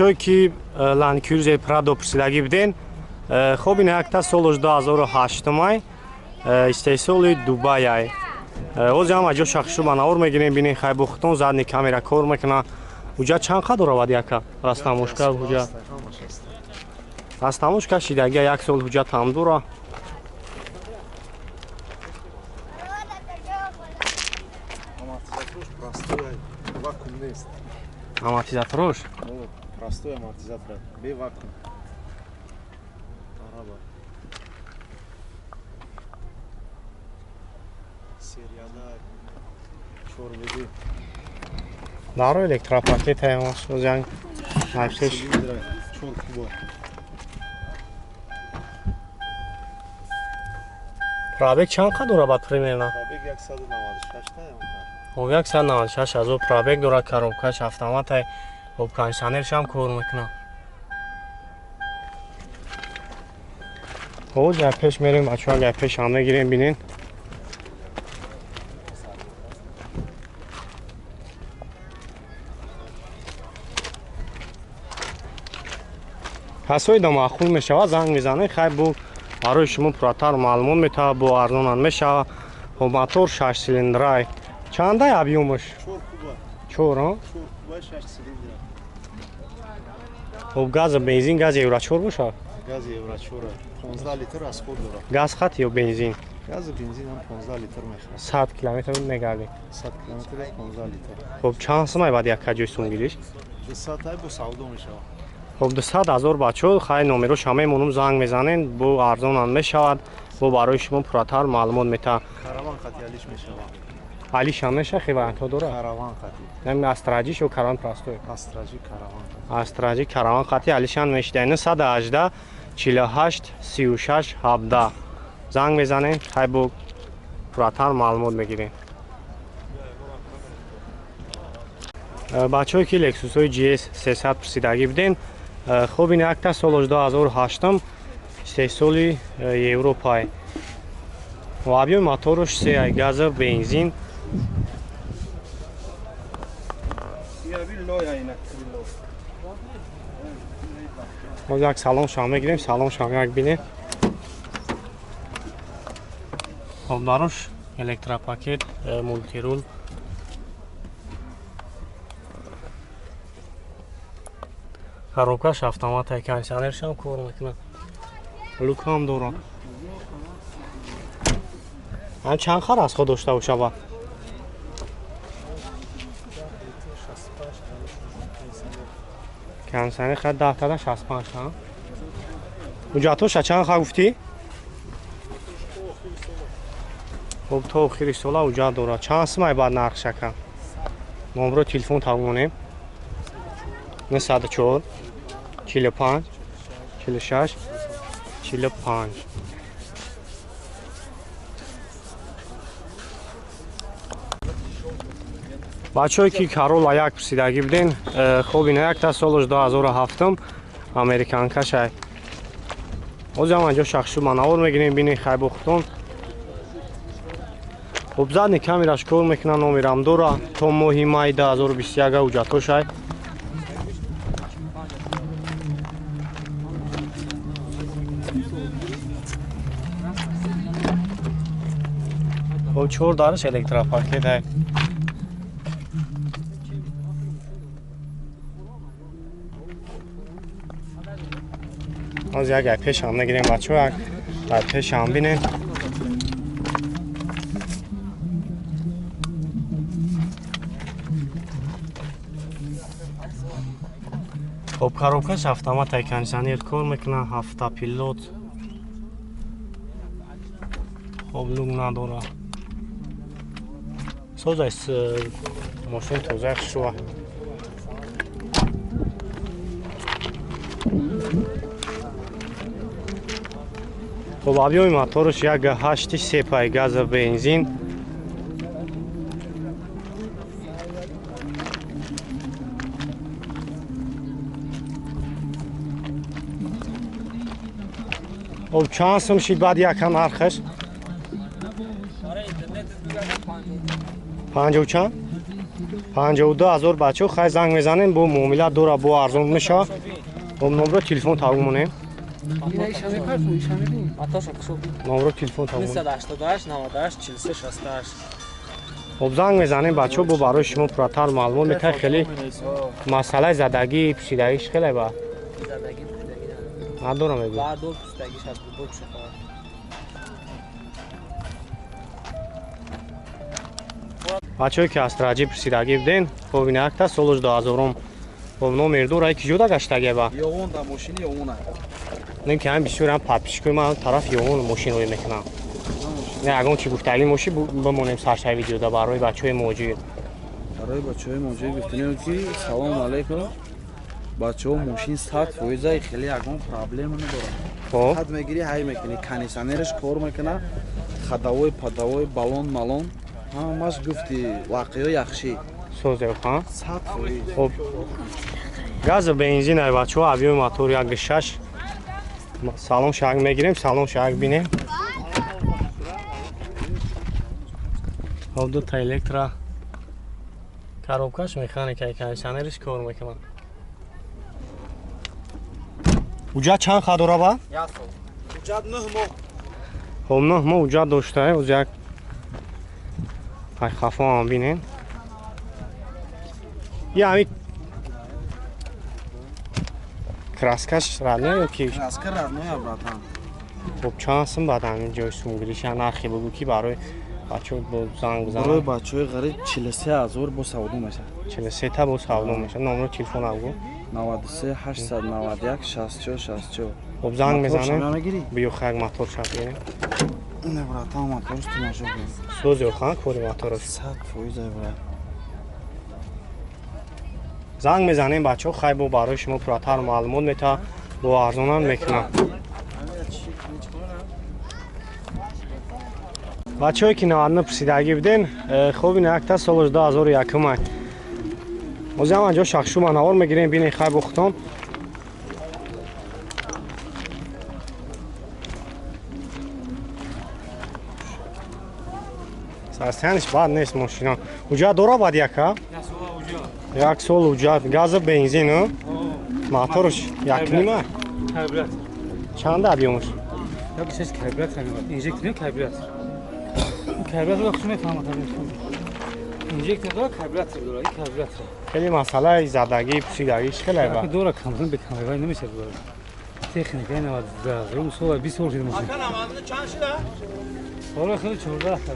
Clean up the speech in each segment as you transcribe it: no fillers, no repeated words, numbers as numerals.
Ки Land Cruiser Prado пурсидагӣ буден, хоб, ин якта солош 2008 май, истеҳсоли Дубай ай. Ҳозир ҳама ҷо шахшу ба навор мегирем, бинен, хай бухтон, задний камера кор мекуна. Уҷа чанд қа доравад яка? Растамошка ҳуҷа. Растамошка шидагия, як сол ҳуҷҷат ҳам дора. Амортизаторш простой, вакуум нест. Амортизаторош? Простой амортизатор, бе вакуум. Араба. Серияда 4 WD. Даро электропакет ҳамаш озян найпеш. 4 куба. Пробег чанд қа дора бад примерно? Пробег 196 та. Хоб, 196 ҳазор пробег дорад, коробкаш автоматай, хоб, кондиционершам кор мекунад. Ҳоз як пеш мерем, бачаҳо, як пеш ҳам мегирем, бинен. Касои да маъқул мешавад, занг мезанед, хай бу барои шумо пурратар маълумот метавад, бо арзонам мешавад. Хоб, мотор шаш силиндрай. Чандай объёмаш? 4 куба. Чор, а? 4 куба, 6 цилиндра. Хоб, газа бензин, газ евро 4 бошад? Газ евро 4. 15 литр расход дорад. Газ хат ё бензин? Газ бензин ҳам 15 литр мехӯрад. 100 километр мегардӣ. 100 километр 15 литр. Хоб, чанд сумай баъд як ҷои сум гириш? 200 тай бо савдо мешавад. Хоб, 200 ҳазор, бачаҳо, хай номерош ҳама мемонум, занг мезанед, бо арзонам мешавад, бо барои шумо пурратар маълумот метаҳад. Караван хати алиш мешавад. Алишам меша, хе вариантҳо дорад. Караван хати. Нами Астраҷиш ё караван простой? Астраҷи караван. Астраҷи караван хати алишан мешида. 918 48 36 17 занг мезанем, хай бо пурратар маълумот мегирем. Бачаҳое ки Lexus-ҳои GS 300 пурсидагӣ буден, хоб, ин якта солош 2008, истеҳсоли Европай. Объёми моторуш се ай, газа бензин. Мо як салон шам мегирем, салон шам як бинем. Хоб, даруш электропакет, мультирул. Коробкаш автомат, кондиционершам кор мекунад. Люк ҳам дорад. Ҳам чанд хар аз худ дошта бошава? Кондиционер хар 10 тада 65 ҳа? Ҳуҷҷатҳоша чанд хар гуфтӣ? Хоб, то охири сола ҳуҷҷат дорад. Чанд сумай баъд нархшака? Номро телефон тавонем. 904 45 46 45. Бачаҳое ки Карола як пурсидагӣ буден, хоб, ина якта солош 2007, американкашай. Ҳозир ҳама ҷо шахшу манавор мегирем, бинен, хай бухтон. Хоб, задний камераш кор мекуна, номерам дора, то моҳи май 2021 ҳуҷҷатҳошай. Хоб, чор дараш электропакет ай. Ҳозир як ай пешам мегирем, бачаҳо, як ай пешам бинен. Хоб, коробкаш автомат ай, кондиционер кор мекунад, ҳафта пилот. Хоб, люк надорад. Созай мошин тоза хушрӯа. Хоб, объёми мотораш як ҳашти се пай, газа бензин. Хоб, чанд сум шид баъд яка нархаш? Панҷоҳу чанд? 52 000 бачаҳо хай занг мезанем бо муомила дора бо арзон мешавад. Хоб номро телефон тавон монем. Номро телефон тавон. 988 98 43 68. Хоб занг мезанем бачаҳо бо барои шумо пурратар маълумот метаҳад. Хеле масъалаи задагӣ пӯсидагиш хеле ба Задагӣ пӯсидагӣ надорад. Надорам мегӯ. Баъд пӯсидагиш аз бо чӯ. Бачаҳое ки астраҷӣ пурсидагӣ буден, хоб ин якта солош 2000-ум. Хоб номер дора ки ҷода гаштагия ба? Ёвон да мошини ёвона. Не ки ҳам бисёр ҳам подписчикои ман тараф ёвон мошинҳое мекунам. Не ягон чи гуфтагӣ моши бимонем саршаи видеода барои бачаҳои муҳоҷир. Барои бачаҳои муҳоҷир гуфтанем ки салому алайкум. Бачаҳо мошин 100%, хеле ягон проблема надорад. Хоб Хат мегирӣ, ҳай мекунӣ, кондитсионераш кор мекуна, ходовой, падовой, баллон, малон, ҳамаш гуфти вақео яхшӣ. Созев ҳа? 100%. Хоб газу бензин ай бачаҳо, объёми мотор 1,6. Салон шак мегирем, салон шак бинем. Хоб дута электро коробкаш механика, кондитсионериш кор мекунад. Уҷа чанд ха дора ба? Як сол. Ҳуҷҷат 9 моҳ. Хоб 9 моҳ уҷа доштае, оз як ай хафоам бинем. Я ҳами краскаш родной ё ки? Краска родной, братан. Хоб чанд сум баъд ҳамин ҷои сумгириша нархе бугӯ ки барои бачаҳо бо занг Барои бизананд. бачаҳои ғариб 43 000 бо савдо мешавад. 43 та бо савдо мешавад. Номро телефон бугӯ. 93 891 64 64. Хоб занг мезанем. Мегирӣ? Биё хай мотор шак бинем. Не, братан, моторш тамошо кун. Сӯзи хан кори мотораш. 100%, брат. Занг мезанем бачаҳо, хай бо барои шумо пурратар маълумот метаҳад, бо арзонам мекунам. Бачаҳое ки 99 пурсидагӣ буден, хоб ин якта солош 2001-ай. Ҳозир ҳама ҷо шахшума навор мегирем, бинем хай бохтон. Сарсияниш бад нест мошина. Уҷа дора бад яка? Як сол уҷа, газу бензин, моторш якнима? Карбюратор. Чанда объёмаш? Як чиз карбюратор мегӯяд. Инжектор не, карбюратор. Ин карбюратор хуш мефаҳмад. Инжектор дора, карбюратор дора, ин карбюратор. Хеле масъалаи задагӣ, пӯсидагиш хеле ба. Дора камзан бе камер намешад дора. Техника ин 92 000 сол 20 сол шуд мошин. Сола хеле 14 та.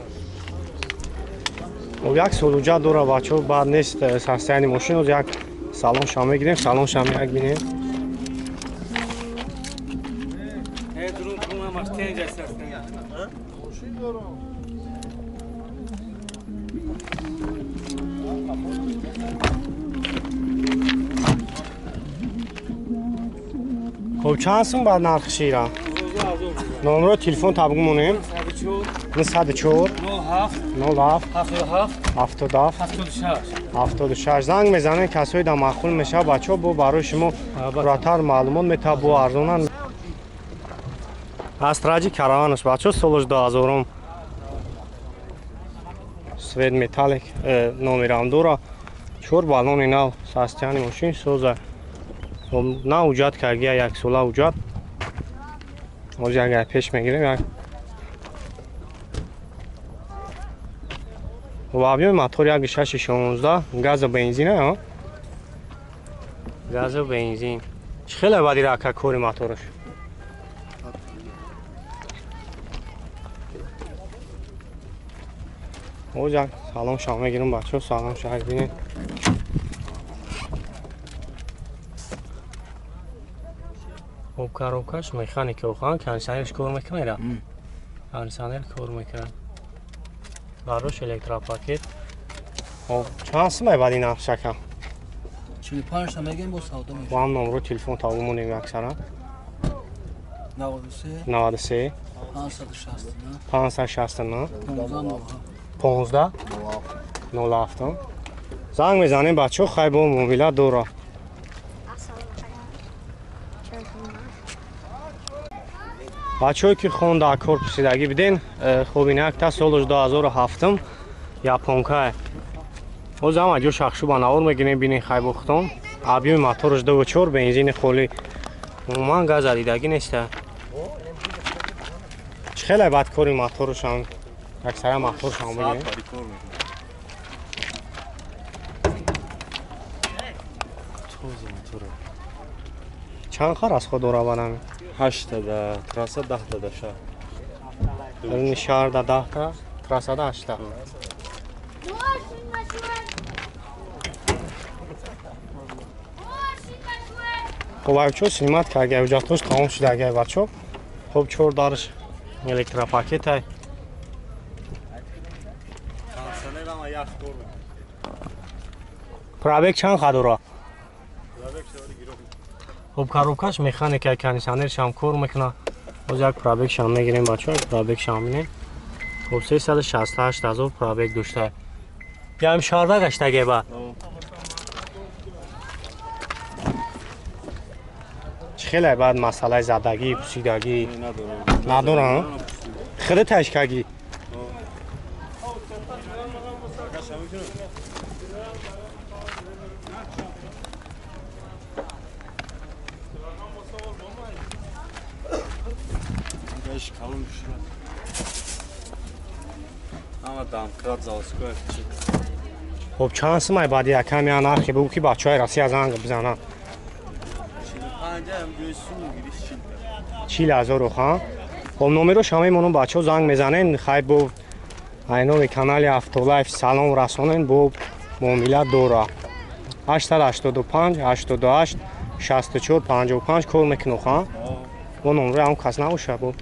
Хоб як сол уҷа дора бачаҳо, бад нест состояние мошин. Оз як салон ша мегирем, салон ша як бинем. Э дурун кун ҳамаш тенҷ аст. Хоб чанд сум бад нархи шира? Номро телефон табгу монем. 94 904 07 07 77 77 76. 76. Занг мезанем, касои да маъқул мешавад бачаҳо, бо барои шумо пурратар маълумот метаҳад, бо арзонан. Астраҷи караванаш бачаҳо, солош 2000-ум, свет металлик, номерам дора, чор баллони нав, состояние мошин соза. Хоб на уҷат кардия, яксола уҷат. Ҳозир агар пеш мегирем як хоб объёми мотор 1,6 16, газу бензин а? Газу бензин. Чӣ хеле бади рака кори мотораш? Ҳозир салон шав мегирам бачаҳо, салон шав бинед. Хоб коробкаш механика хан, кондитсионерш кор мекунад ира? Кондитсионер кор мекунад. Барош электропакет. Хоб чанд сум ай бади нархшака? 45 та мегем бо савдо мешавад. Бо ҳам номро телефон тавон монем яксара. 93 93 569 569 15 15 07. Занг мезанем бачаҳо, хай бо муомила дора. Бачаҳое ки хонда кор пурсидагӣ биден, хоб ин якта солош 2007, японка. Ҳозир ҳама ҷо шахшуба навор мегирем, бинен хайбохтон. Объёми мотораш 2.4, бензини холӣ. Умуман газ задидагӣ неста. Чӣ хеле бад кори моторашам. Аксара моторашам бинем. Чанд хар аз худ дора барами? 8 та да трасса, 10 та да шаҳр. Даруни шаҳр да 10 та, трасса да 8 та. Хоб, айчо снимат карга, ҳуҷҷатҳош тамом шуда агай бачо. Хоб, чор дарш электропакетай. Пробег чанд ха дора? Хоб, коробкаш механика, кондиционершам кор мекуна. Боз як пробегшам мегирем бачо, як пробегшам бинем. Хоб, 368 ҳазор пробег дошта. Ям шарда гаштаге ба. Чӣ хеле баъд масъалаи задагӣ, пусидагӣ надорам? Хиди ташкагӣ. Хоб, чанд сумай баъди якам я нархе бигӯ ки бачаҳои Россия занг бизананд. 40 ҳазор оха. Хоб, номерош мемонам, бачаҳо занг мезанен, хай бо айноми канали Автолайф салом расонен, бо муомила дора. 885 88 64 55 кор мекунам, ха? Бо номерои ҳам кас набоша бо.